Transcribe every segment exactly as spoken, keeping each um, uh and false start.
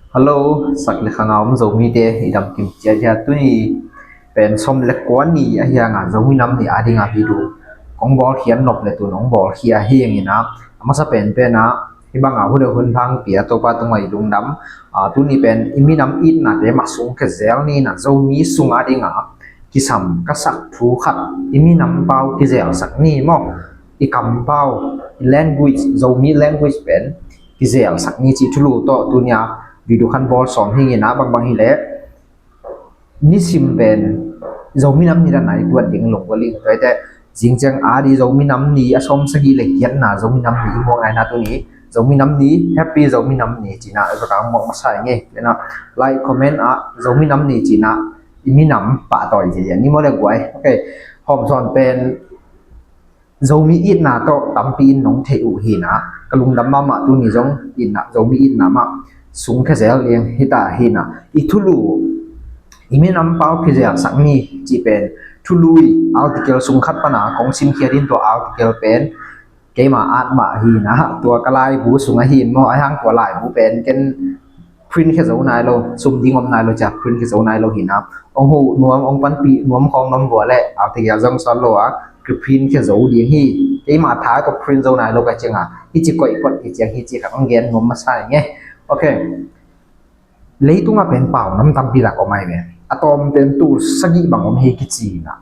Hello, sak le khangau om Zomite i dam kim ciat hia? Tuni pen sawm le kua ni ahi hanga Zomi nam ni a dinga video kong bawl khian nop le tun hong bawl khia hi hangina, a masa penpen a hi banga hun hun phang pia Topa tungah i lungdam. A, tuni pen i minam itnate mah sung khezel nina Zomi sung a dinga kisam ka sak thu khat, i minam pau kizelsak ni maw, i kampau, i language, Zomi language pen kizelsak ni cih thulu tawh tunia video khan bawl sawm hingina, bangbang hileh nisim pen Zomi nam ni dana i tuat ding lungkualing tuaite. Zingciang a di Zomi nam ni a sawm sagih le hiatna Zomi nam ni i muang aina tuni Zomi nam ni, happy Zomi nam ni cina i vaka muak masa i ngei. Tena like, comment a Zomi nam ni cina i minam pahtawi ci ni maw le guai. Ok, hawmsawn pen Zomi itna tawh tampi in nong theih uh hina, ka lungdam mahmah tuni zong itna, Zomi itna mah sung khezel liang hita hina. I thulu, i minam pau kizelsak ni cih pen thului article sung khat pana kong simkhia din tua article pen keima at mah hina, tua ka laibu sung ahi maw, ahi hang tua laibu pen ken print khia zo nai lo, sum ding om nai lo cia print khia zo nai lo hina. Ong huh nuam, ong panpih nuam khawng nuam vua le article zong sawt lo a kiprint khia zo ding hi. Keima tha tawh print zo nai lo ka cianga hi ci koih kot hi ciang hi ci khat ong gen nuam masa i ngei. Ok. Leitunga pen pau nam tampi lak om ai ve. A tawm pen tul sagih bang om hi kicina.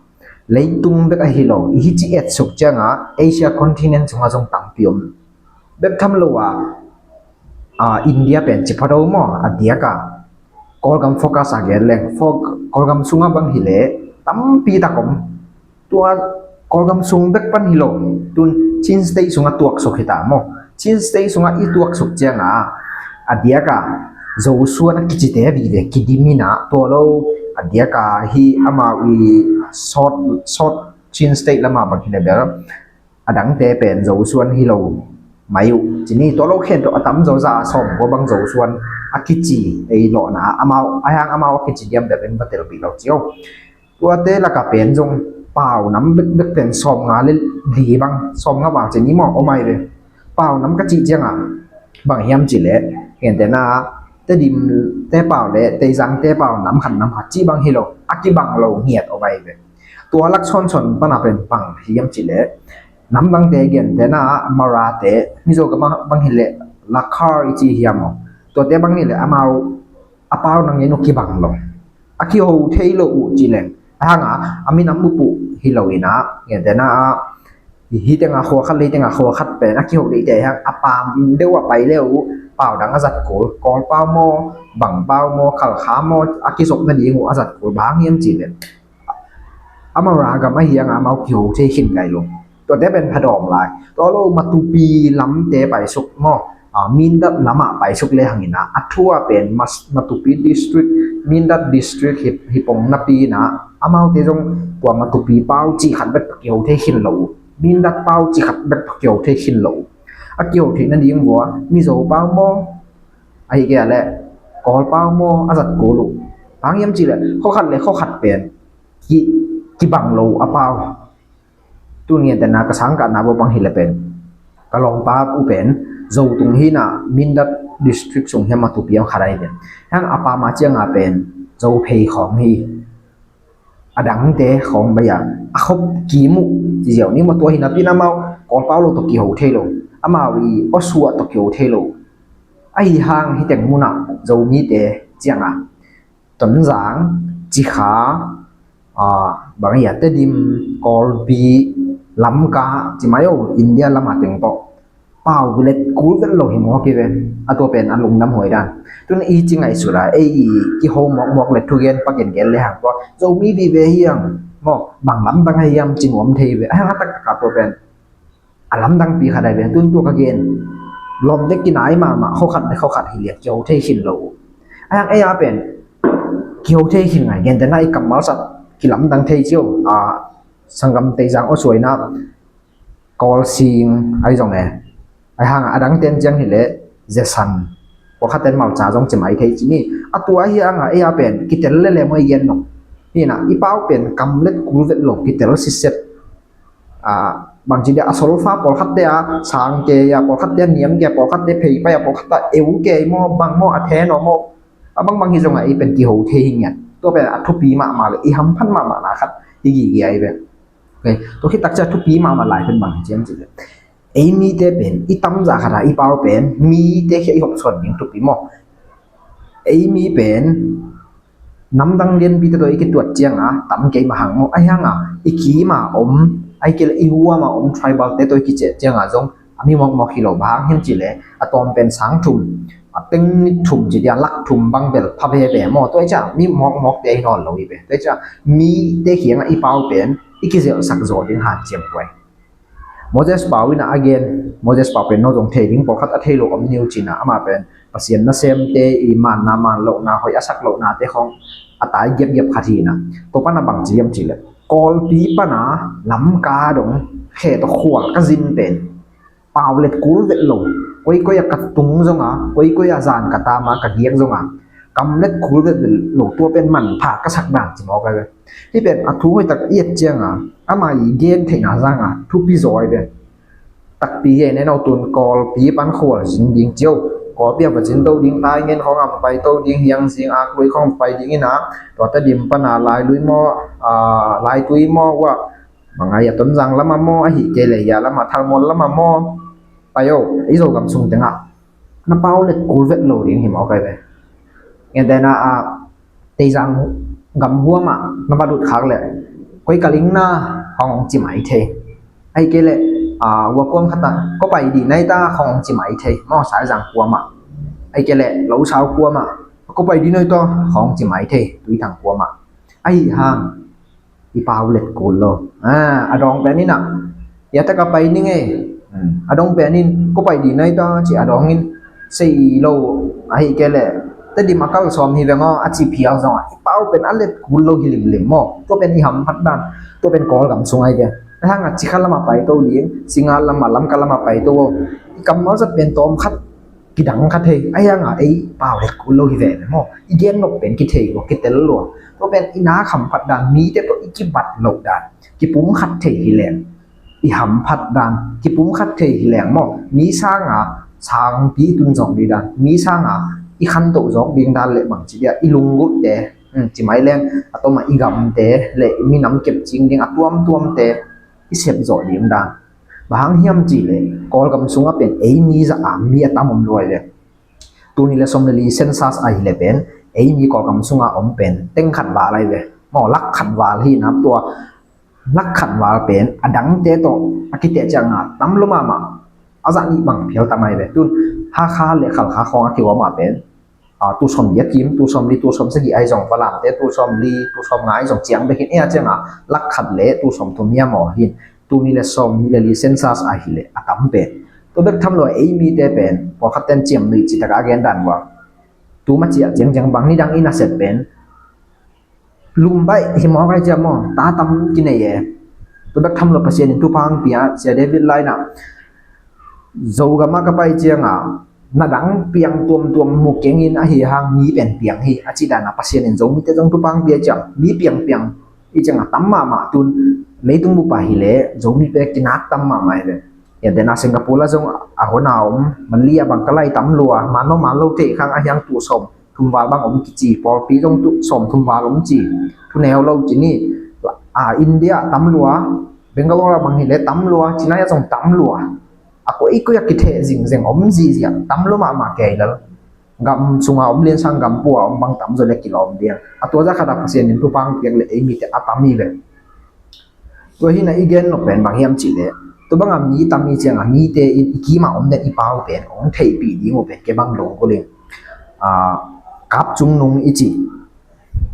Leitung bek ahi lo, i hi ci etsuk cianga Asia continent sunga zong tampi om. Bek tham lo a, a, India pen ci pha do maw, a diaka Kawlgam focus a gen leng, fo-, Kawlgam sunga bang hileh tampi tak om. Tua Kawlgam sung bek pan hi lo, tun Chin State sunga tuaksuk hita maw. Chin State sunga i tuaksuk cianga a diaka Zosuan a kicite vive kidimina tua lo, a diaka hi amau i South, South Chin State lama bang hileh bel a dangte pen Zosuan hi lo mai uh cini, tua lo khen tawh a tamzaw za a sawm kua bang Zosuan a kici ei lawhna amau, ahi hang amau a kici diam bel en va telpih lo cio. Tuate laka pen zong pau nam bekbek pen sawm nga le li bang, sawm nga bang cini maw om ai ve. Pau nam ka cih cianga bang hiam cileh, gentena Tedim te pau le Teizang te pau nam khat nam khat cih bang hi lo, a kibang lo ngiat om ai ve. Tua lak sawnsawn pana pen bang hiam cileh, nam dangte gentena Marate, Mizo ka bang, bang hileh Lakhar i ci hiam maw, tuate bang hileh amau a pau nang ngen uh kibang lo, a kiho thei lo uh ci leng. A hanga a minam bup uh hi lo ina, gentena a hi tenga khua khat lei tenga khua khat pen a kiho deihte hang a pam deuh a pai le uh pau dang a zat kul, Kawl pau maw, bang pau maw, Khalkha maw, a kizop nading uh a zat kul bang hiam ci leng. Amau ragam ahi hanga amau kiho thei khin ngai lo. Tuate pen phadawm lai. Tua lo Matupi lamte paisuk maw, a, Mindat lamah paisuk le hangina a thua pen Mas-, Matupi district, Mindat district hi, hi pong napi ina amaute zong tua Matupi pau cih khat bek kiho thei khin lo uh. Mindat pau cih khat bek kiho thei khin lo uh. A kiho theih nading vua Mizo pau maw, ahi kei a le Kawl pau maw a zat kul uh. Bang hiam cileh khua khat le khua khat pen ki, kibang lo a pau. Tun gentena ka sangkahna bawh bang hileh pen ka lawmpa uh pen Zo tung hina, Mindat district sung hiam Matupi a khat ai pen hang a pama cianga pen Zo phei khawng hi. A dangte khawng baia a khop kim uh ci ziau ni maw, tua hina pina amau Kawl pau lo tawh kiho thei lo, amau i awsuah tawh kiho thei lo. Ahi hang hi teng munah Zomite cianga Tonzang, Cikha, a, bang ia Tedim, Kawlpi, Lamka ci mai o, India lama teng tawh pau bilet kul vet lo hi mawk hi ve. A tua pen a lungdam huai dan. Tun i ci ngaihsut a ei i kiho mawkmawk le thugen pagen gen le hang tua Zomi vive hi ang maw, bang lamdang ahi hiam ci nuam thei ve. A hang a taktak a tua pen a lamdangpi khat ai ve. Tun tua ka gen lawm dek kinai mahmah, khua khat le khua khat hi liak kiho thei khin lo uh. A hang ei a pen kiho thei khin ngai, gentena i kammal sak kilamdang thei cio. A, sanggam Teizang awsuaina Kawlsing ai zong e. Ai hanga a dangten ciang hileh Zesan, pawlkhatten Malcha zong ci mai thei ci ni. A tua hi hanga ei a pen kitel lele maw i gen nop hina, i pau pen kam let kul vet lo kitel siset. A, bangci dia a solfa pawlkhatte a sang kei a, pawlkhatte a niam kei a, pawlkhatte pheipai a, pawlkhatte a eu kei maw, bang maw a then aw maw, A bangbang hi zongah ei pen kiho thei hi ngiat. Tua pen a thupi mahmah le i hamphat mahmahna khat i gige ahi ve. Okay. Tua khit takciang a thupi mahmah lai pen bang hi ciam cih le, ei mite pen i tamzah khat a i pau pen mite khia i hopsawn ding thupi maw? Ei mi pen namdang lianpite tawh i kituat cianga tam kei mah hang maw? Ahi hanga i kima om, ahi kei le i huama om tribalte tawh i kiciah cianga zong a mi mawkmawk hi lo. Bang hang hiam cih le a tawm pen sang thum, a teng ni thum ci dia, lak thum bang bel pha veve maw? Tua hi ciang mi mawkmawkte ahi nawn lo hi ve. Tua hi ciang mite kiangah i pau pen i kizelhsak zaw ding hanciam huai. Moses pau in a gen, Moses pau pen no zong thei ding pawlkhat a thei lo om ni uh cina, amah pen Pasian nasemte i manna manlohna, hoih a sak lohnate khawng a tai giapgiap khat hi na. Tua pan a bang ci hiam cih le, Kawlpi pana Lamka dong khe tawh khual ka zin pen pau let kul vet lo. Koikoi a ka tung zonga, koikoi a zan ka tama ka giak zonga, kam let kul vet lo, tua pen manpha ka sak dan ci mawk ahi ve. Hih pen a thu hoih tak i et cianga ama i gen theihna zanga thupi zaw ahi ve. Takpi hi ei ne, no tun Kawlpi pan khual zin ding cio. Kawlpi a va zin to ding, Taingen khawng a va pai to ding, Hiangzing, Aklui khawng va pai ding ina, tua Tedim pana Lailui maw, a, Laitui maw, ua, bang a hia, Tonzang lama maw, ahi kei le hia lama, Thalmual lama maw, pai o, i Zogam sung tengah na pau let kul vet lo ding hi mawk ahi ve. Ngetena a Teizang gam huamah na va lut khak le, koi ka ling na, hong ci mai thei. Ahi kei le a, hua kuam khata ko pai di nai ta, hong ci mai thei maw? Saizang kuamah, ahi kei le Losau kuamah ko pai di nai ta, hong ci mai thei. Tuithang kuamah ahi hang i pau let kul lo. A, a dawng pen in a, hia taka pai ning ei. Hmm. A dawng pen in ko pai di nai ta ci a dawng in sei lo, ahi kei le Tedim a kal sawm hi veng aw a ci phial zongah i pau pen a let kul lo hi limlim maw? Tua pen i hamphat dan, tua pen Kawlgam sung ahi ve. A hang a Cikha lama pai to ding, Singal lama, Lamka lama pai to aw. I kammal zat pen tawm khat kidang kha thei, ahi hanga ei pau let kul lo hi ve maw? I gen nop pen kithei lua, kitel lua. Tua pen i nak hamphat dan, mite tawh i kibat loh dan, kipumkhat thei hi leng i hamphat dan, kipumkhat thei hi leng maw? Mi sanga sangpi i tun zawk ding dan, mi sanga i khantoh zawk ding dan le bangci dia i lunggulhte, hmm, ci mai leng a tawma i gamte le i minam kepcing ding a tuamtuamte i sep zawh ding dan. Bang hang hiam cih le Kawlgam sungah pen ei mi zah a mi a tam om luai ve. Tuni le sawm le li census ahi le pen ei mi Kawlgam sunga om pen teng khat val ahi ve maw? Lak khat val hi na. Tua lak khat val pen a dangte tawh a kiteh cianga tam lo mahmah, a zah nih bang phial tam ahi ve. Tun Hakha le Khalkha khawng a kihuam ah pen, a, tul sawm giat kim, tul sawm li, tul sawm sagih ahi zong, Falamte tul sawm li, tul sawm nga ahi zong ciang bek hin, ei a cianga lak khat le tul sawm thum hiam aw hin. Tuni le sawm nih le li census ahi le a tam pen. Tua bek tham lo ei mite pen pawlkhat ten ciam nuih ci taka a gen dan uang. Tuma ciah ciangciang bang nidang i nasep pen lum baih hi mawk ahi ciam maw? Ta tam kinei e. Tua bek tham lo Pasian in thupha hong pia, Sia David lai na Zogam ah ka pai cianga na dang piang tuamtuam mu kengin, ahi hang mi pen piang hi a ci dana Pasian in Zomite zong thupha hong pia ciang mi piangpiang i cianga tam mahmah. Tun leitung bup ah hi le Zomi pen kinak tam mahmah hi ve. Hian tena Singapore la zong a hona om, Malaysia bang ka lai tam lua, man lo man lo thei khang, ahi hang tul sawm thum val bang om kici, pawlpi zong tul sawm thum val om ci, thuneu lo ci ni. A, India tam lua, Bangalore bang hi le tam lua, China ah zong tam lua. A koikoi a kitheh zingzeng om zihziah tam lo mahmah kei lel. Gam sunga om lian sang gam pua om bang tam zaw le kilawm ding. A tua zah khat a Pasian in thupha hong piak le ei mite a tam hi ve. Tua hi na i gen nop pen bang hiam cih le, tua banga mi tam i cianga mite in i kima om den i pau pen hong theihpih ding uh pen kei bang lunggulh ing. A, Kap Cung Nung i ci,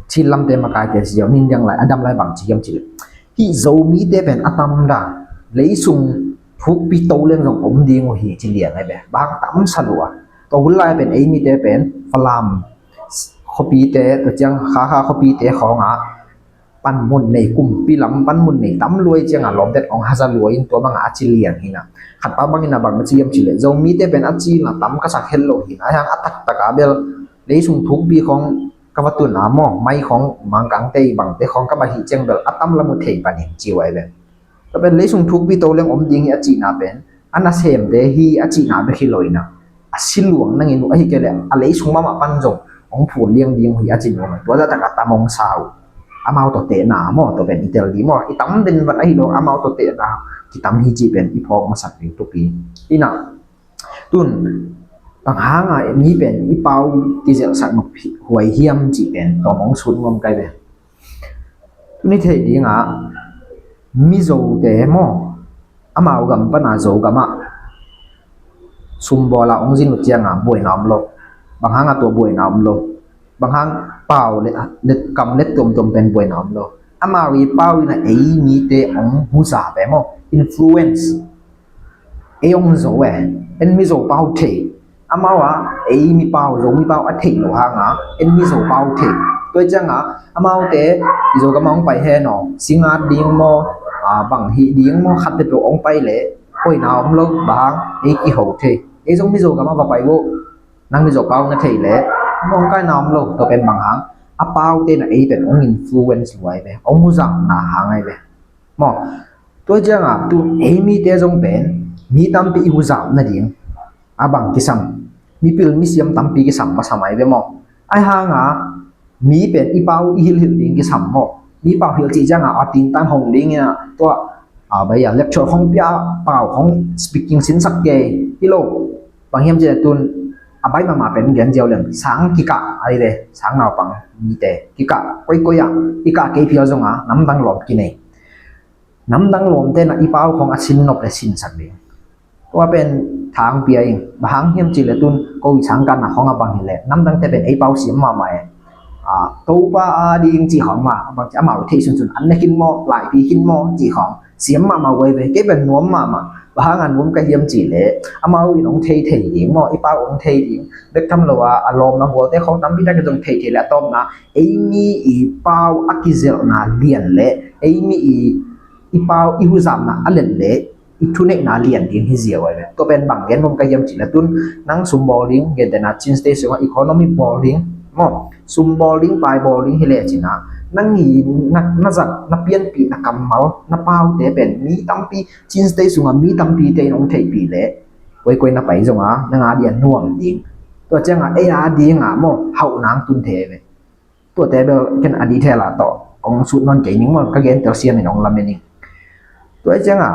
Chin lamte makaite si ziau, nin diang lai, a dam lai bang ci hiam cih le, hih Zomite pen a tam dan, leisung thukpi to leng zong om ding uh hi ci liang ai ve. Bang tam sa lua. Tua hun lai pen ei mite pen Falam khuapite, tua ciang Hakha khuapite khawnga panmun nei, kumpi lam panmun nei tam lua i cianga lawmte hong haza lua in tua banga a ci liang hi na. Khat pa bangin a bang ci hiam cih le, Zomite pen a ci na tam ka sak het lo hi na. Ahi hang a taktaka bel leisung thukpi khawng ka va tun a maw, mai khawng Mangkangte i bangte khawng ka va hih ciang bel a tam lam uh thei pan in ci uh ai ve. Tua pen leisung thukpi to leng om ding hi a cihna pen a nasemte hi a cihna bek hi lo hi na. A si luang nangin uh ahi kei le a leisung mahmah pan zong hong phun liang ding uh hi a ci nuam a, tua zah tak a tam hong sa uh. Amau tawh tehna maw, tua pen i tel ding maw, i tam den vat ahi lo, amau tawh tehna kitam hi cih pen i phawk masak ding thupi. Ina, tun bang hanga mi pen i pau kizelhsak nop huai hiam cih pen tawm hong sut nuam kai ve. Tuni thei dingah Mizote maw, amau gam pana Zogam ah sumbawl a hong zin uh cianga buaina om lo. Bang hanga tua buaina om lo? Bang hang pau le, le kam let tuamtuam pen buaina om lo? Amau i pau ina ei mite hong huza pe maw, influence. Ei hong zo e, en Mizo pau thei. Amau a ei mi pau, Zo mi pau a theih lo hanga en Mizo pau thei. Tua cianga amaute i Zogam a hong pai hen aw, singat ding maw, a, bang hih ding maw, khatte peuh hong pai leh buaina om lo. Bang hang ei kiho thei. Ei zong Mizo gam a va pai uh, nang Mizo pau na thei leh hong kaina om lo. Tua pen bang hang a paute na ei pen hong influence luai ve, hong huzamna hang ai ve. Maw, tua cianga tu ei mite zong pen mi tampi i huzap nading a bang kisam, mipil misiam tampi kisam masa mai ve maw. Ai hanga mi pen i pau i hilhilh ding kisam maw. Mi pau hilh cih cianga a tintan hong ding ina tua, a, bai a lecture hong pia, pau hong speaking sinsak kei hi lo. Bang hiam cih tun a bai mahmah pen gen ziau lem sang kikah ai ve, sang naupang mite kikah koikoi ah kikah kei phial zonga namdang lawm kinei. Namdang lawmte na i pau khong a sin nop le sinsak ding. Tua pen thang pia in, bang hang hiam cih le tun ko i sangkahna khong a bang hi le namdangte pen ei pau siam mahmah e. A, Topa a ding cih khong mah, bang ci amau theih sunsun an ne khin maw, laipi khin maw cih khong siam mahmah uh ai ve. Kei pen nuam mahmah. Bang hang a nuam ka hiam cih le amau in hong thei thei ding maw, i pau hong thei ding. Bek tham lo a, a lawmna gualte khong tampi tak in zong thei thei le a tawpna ei mi i pau a kizelhna lian le ei mi i i pau i huzamna a let le i thuneihna lian ding hi ziau ai ve. Tua pen bang gen nuam ka hiam cih le tun nang sum bawl ding, gentehna Chin State sungah economy bawl ding maw, sum bawl ding, pai bawl ding hi le cina nang i na, na zat, na pianpih, na kammal, na paute pen mi tampi, Chin State sungah mi tampite in hong theihpih le koikoi na pai zonga nang a dia nuam ding. Tua cianga ei a dinga maw hauh nang tun thei ve. Tuate bel ken a detail a tawh hong sut nawn kei ning maw, ka gen tel siam in hong lamen ing. Tua cianga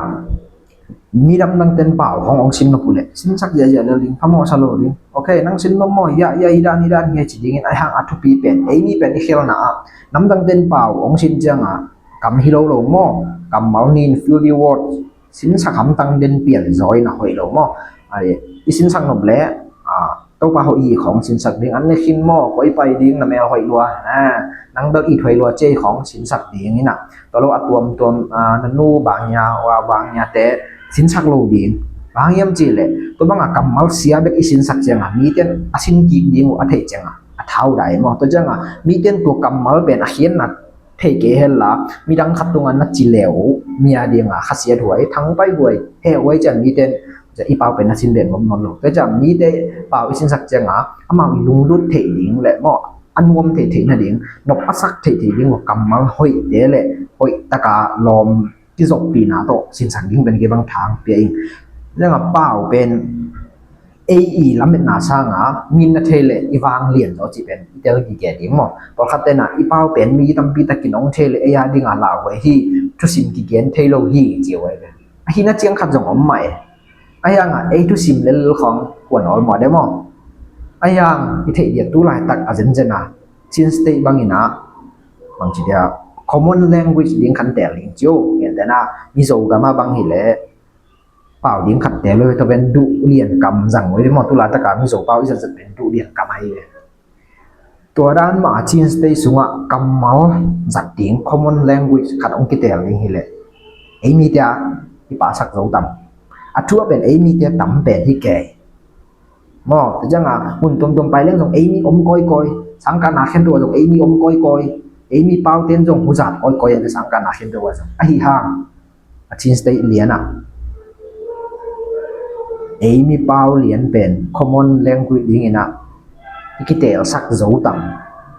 mi damdang ten pau hong hong sin nop uh le sinsak ziahziah lel ding, phamawh sa lo ding. Ok, nang sin nop maw, ya ya, i dan i dan hi ci dingin ai hang a thupi pen ei mi pen i khelna ah namdang ten pau hong sin cianga kam hi lo lo maw, kammal nin, filthy words, sinsak hamtang den pian zaw in a hoih lo maw. Ai, i sinsak nop le a, Topa hoih hi khong sinsak ding, an ne khin maw, koi pai ding, na mel hoih lua, a, nang bel it hoih lua cia hi khong sinsak ding ina. Tua lo a tuamtuam, a, na nu bangnia, wa bangnia te sinsak lo ding. Bang hiam cih le tua banga kammal sia bek i sinsak cianga miten a sin kik ding uh a theih cianga a thau dai maw. Tua cianga miten tua kammal pen a khianna thei kei hel la, midang khat tunga na ci leu mi a dinga khasiat huai, thangpai huai, heh huai cian miten i pau pen na sin den ngom nawn lo. Tua ciang mite pau i sinsak cianga amau i lunglut theih ding le maw, a nuam theih theih nading, nop a sak theih theih ding uh kammal hoihte le hoih taka lawm kizoppihna tawh sinsak ding pen kei bang thang pia ing. Cianga pau pen ei i lametna sanga min na thei le i vang lian zaw cih pen i tel gige ding maw. Pawlkhat tena i pau pen mi tampi takin hong thei le ei a dinga lauhuai hi, thusim kigen thei lo hi ci huai pen. Ahi na ciang khat zong om mah e. Ahi hanga ei thusim lel khong kuan awl maw de maw. Ahi hang i theih diat tu laitak a zenzen a Chin State bangin a bang ci dia common language ding khan tel ding ci uh. Ngen tena Mizo gama bang hi le pau ding khat te lo, tua pen duh lian kam zang lo hi maw, tu laitaka Mizo pau i zatzat pen duh lian kam ahi ve. Tua dan mah a Chin State sungah kammal zat ding common language khat hong kitel ding hi leh ei mite a i pahsak zo tam? A thu a pen ei mite tam pen hi kei. Maw, tua cianga mun tuamtuam pai leng zong ei mi om kawikawi, sangkahna khentuah zong ei mi om kawikawi, ei mi pau ten zong huzat kawikawi a le sangkahna khentuah zong ahi hang. A Chin State lianah ei mi pau lian pen common language dinginah i kitelsak zo tam?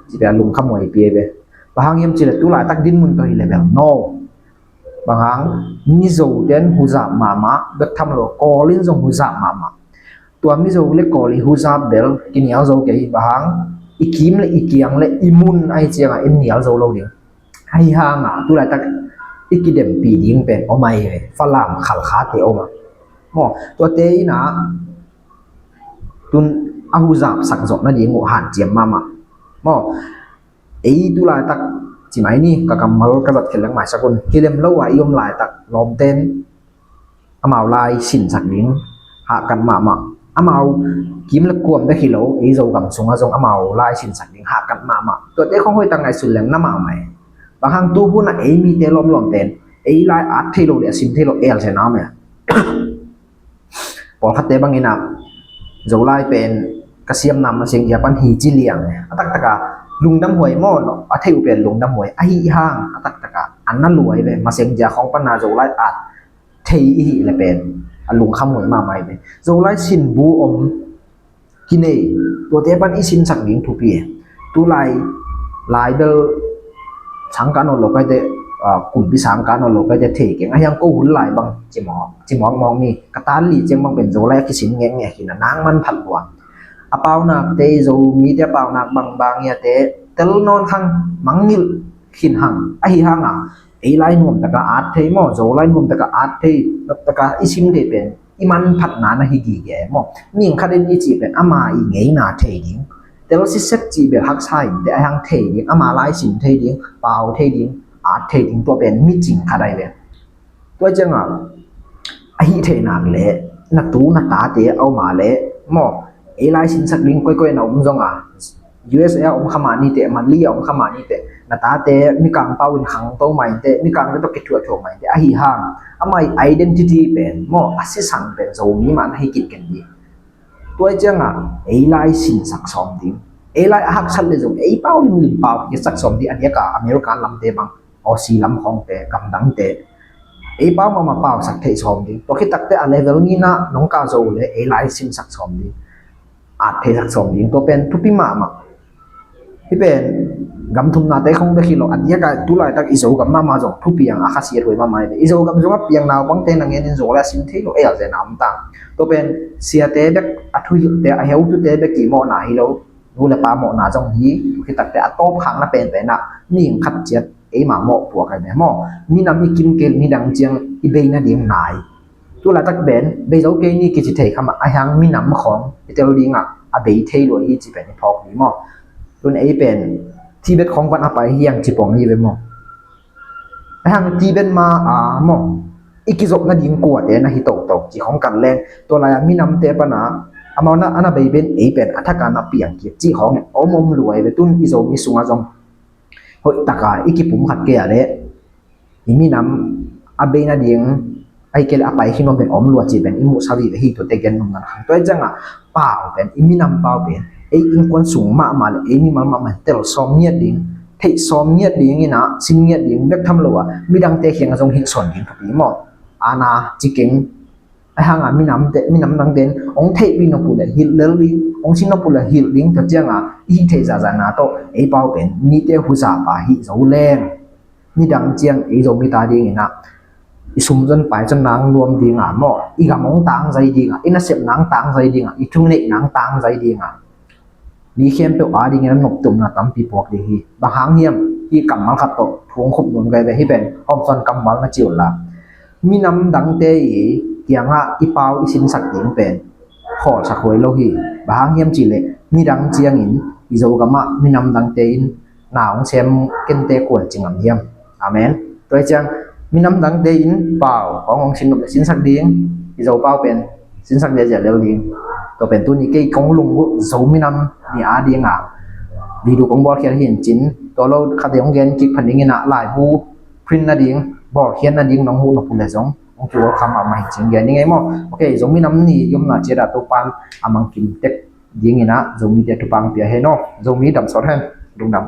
Cipia lungkhamuai pia ve. Bang hang hiam cih leh tu laitak dinmun tawh hi leh bel no. Bang hang Mizo ten huzap mahmah, bek tham lo Kawl in zong huzap mahmah. Tua Mizo le Kawl i huzap bel kinial zo kei hi. Bang hang i kim le i kiang le i mun ahi ciangah in nial zo lo ding. Ahi hangah tulaitak i kidempi ding pen om ahi ve. Falam khalkhate om a, maw, tuate inah tun a huzapsak zawh nading uh hanciam mahmah, maw. Ei tulaitak ci mai ni, ka kammal ka zat kheleng maisak un. Hilem lo ah i om laitak lawmten amau lai sinsak ding hahkat mahmah. Amau kim le kuam bek hi lo, ei Zogam sungah zong amau lai sinsak ding hahkat mahmah. Tuate khong hoihtak ngaihsun leng na mahmah e. Bang hang tu hunah ei mite lawmlawmten ei lai at thei lo le a sin thei lo el se na om e. Pawlkhatte bangin ah Zolai pen ka siamna masing zia pan hi ci liang e. A taktaka lungdam huai maw, a thei uh pen lungdam huai ahi hang a taktaka a na luai ve. Masing zia khong pana Zolai at thei i hih le pen a lungkham huai mahmah hi ve. Zolai sin bu om kinei, tuate pan i sinsak ding thupi e. Tulai lai bel sangka nawn lo kaite, kumpi sangka nawn lo kaite thei keng. Ahiang ko hun lai bang cimawk cimawk mawk ni, ka tan li ciang bang pen Zolai a kisin ngekngek hi na nang manphat lua. A paunakte i Zomite a paunak bangbang iate tel nawn khang, mangngilh khin hang. Ahi hanga ei lai nuamtaka at thei maw, Zolai nuamtaka at thei, nuamtaka i sim thei pen i manphatna na hi gige maw. Ning khatin i cih pen ama i ngeina thei ding, tel siset cih bel haksa in te ahiang thei ding, ama lai sim thei ding, pau thei ding, at thei ding, tua pen micing khat ai ve. Tua cianga ahi thei nak le na tu na tate a om a le maw, ei lai sinsak ding koikoi na om zonga, U S A a om kha mah nite, Mali a om kha mah nite, na tate mikang pau in khangto mah inte, mikangte tawh kithuahthuah mah inte, ahi hang ama i identity pen maw, a sisan pen Zomi mah na hi kinken ding. Tua cianga ei lai sinsak sawm ding, ei lai a haksat le zong ei pau limlim pau kisak sawm ding. A diaka American lamte bang, Aussie lam khawngte, gamdangte ei pau mahmah pausak theih sawm ding. Tua khitakte a level nina nong kah zo uh le ei lai sinsak sawm ding, at theisak sawm ding. Tua pen thupi mahmah. Hih pen gam thumnate khong bek hi lo, a diaka tulaitak i Zogam mahmah zong thupiang a khasiat huai mahmah hi ve. I Zogam zong a piang naupangte na ngenin Zolai a sim thei lo ei a zena om ta. Tua pen siate bek, a thuhilhte, a heutute bek i mawhna hi lo, nu le pa mawhna zong hi. Tua khitakte a tawpkhakna penpenah ning khat ciat eima mawh puak ai ve maw. Minam i kim kei nidang ciang i bei nading nai. Tulaitak pen bei zo kei ni kici thei khamah, ahiang minam khawng i tel dingah a bei thei lua hi ci pen i phawk hi maw. Tun ei pen Tibet khawng pan a pai hiang ci pong hi ve maw. Ahiang Tibet ma a maw, i kizop nading kuate na hi toktok ci khawng kan leng. Tua lai-a minamte pana amau na ana bei ben ei pen a thaka na piang kik ci khawng om om luai ve. Tun i Zomi sungah zong hoihtaka i kipum khat kei a le i minam a bei nading, ahi kei le a pai khin om pen om lua ci pen i muhsa vive hi. Tuate gen nung nan khang. Tua i cianga pau pen, i minam pau pen ei innkuan sung mahmah le ei mimal mahmah tel sawm ngiat ding, theih sawm ngiat ding ina sin ngiat ding bek tham lo a midangte kianga zong hilh sawn ding thupi maw. Ana ci keng. Ahi hanga minamte, minam dangte in hong theihpih nop uh le hilh lel ding, hong sin nop uh le hilh ding. Tua cianga i hih theih zahzahna tawh ei pau pen mite huzapa hih zo leng, nidang ciang ei Zomi ta dinginah i sum zon pai zon nang nuam dinga maw, i gam hong tangzai dinga, i nasep nang tangzai dinga, i thuneih nang tangzai dinga mi khempeuh adingin a noptumna tampi puak ding hi. Bang hang hiam? Hih kammal khat tawh thu hong khup nuam gai ve. Hih pen hawmsawn kammal na ci unla, minam dangte i kiangah i pau i sinsak ding pen khawlsak huai lo hi. Bang hang hiam cihleh nidang ciangin i Zogamah minam dangte in na hong sem kente kuan ci ngam hiam? Amen. Tua hi ciang minam dangte in pau hong hong sin nop le sinsak ding, i Zo pau pen sinsak ziahziah lel ding. Tua pen tuni kei kong lung uh Zo minam ni a dinga video kong bawlkhiat hi in cin, tua lo khat hong gen kik phan dingin ah laibu print nading, bawlkhiat nading nong huh nop uh le zong hong kiwalkham mahmah hi cin gen ding ei maw. Ok, Zo minam ni i omna ciat ah Topan a mangkim tek dinginah Zomite thupha pia hen aw. Zomi damsawt hen. Lungdam.